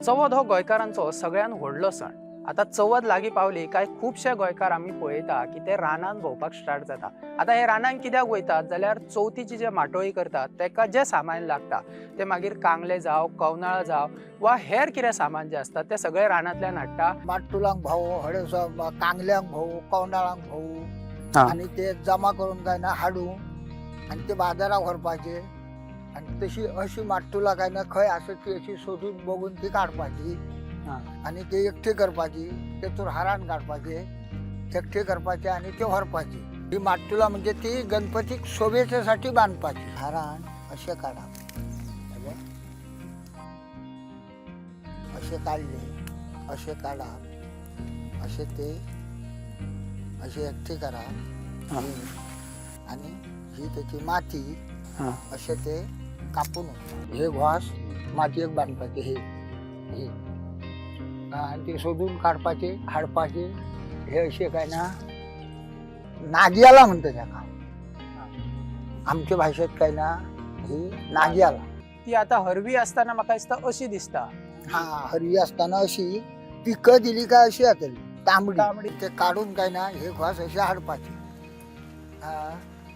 चवथ हो गोंयकारांचो सगळ्यान व्हडलो सण. आतां चवथ लागीं पावली काय खुबशे गोंयकार आमी पळयता की ते रानान भोंवपाक स्टार्ट जाता. आतां हे रानान कित्याक वयतात जाल्यार चवथीची जे माटोळी करतात तेका जें सामान लागता ते मागीर कांगले जावं, कवनाळां जावं वा हेर कितें सामान जें आसता तें सगळें रानांतल्यान हाडटा. माटुलांक भाव, हडस कांगल्यांक भाव, कवनाळांक भाव हा. आणि ते जमा करून काय ना हाडून आणि ते बाजारात व्हरपाचे. आणि तशी अशी माटुला काय ना खंय आसा ती अशी सोदून बघून ती काडपाची आणि ते एकठी करपाची, तेतूर हारान काडपाचे, एकठी करपाचे आणि ते व्हरपाची. ही माटुला म्हणजे ती गणपतीक शोभेच्यासाठी बांदपाची. हारान अशे काडप, हे बघ. अशे काडले, अशे काडप, अशे ते अशे एकठी करप आणि ही त्याची माती अशे ते कापून हे घास मातयेक बांदपाचे. हे हे आणि ते सोदून काडपाचे, हाडपाचे. हे अशे काय ना नागियाला म्हणतात त्याका आमच्या भाषेत, काय ना ही नागियाला. ती आतां हरवी आसतना म्हाका दिसता अशी दिसता. हा, हरवी असताना अशी पिकं दिली काय अशी जातली तांबडी. तांबडी. ते काडून काय ना हे घास असे हाडपाचे. हा,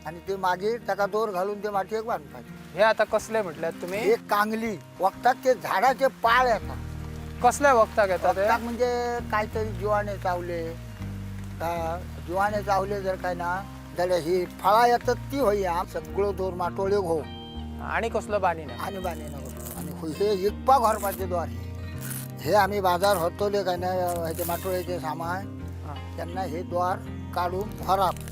आणि ते मागीर ताका दोर घालून ते मातयेक बांदपाचे. हे आतां कसले म्हटल्यात तुमी? हे कांगली वखदाक, ते झाडाचे पाळ येता. कसल्या वखदाक येता ते? वखदाक म्हणजे काहीतरी जिवाणे चावले का, जिवाणे चावले जर काय ना जाल्यार ही फळां येतात ती होई आम सगळो दोर माटोळ्यो घो. आनी कसलो बानी ना? आणि बांदी नको. आणि हे विकपाक व्हरपाचे द्वार हे आम्ही बाजार व्हरतले काय ना हेचे माटोळेचे सामान, त्यांना हे द्वार काढून व्हरप.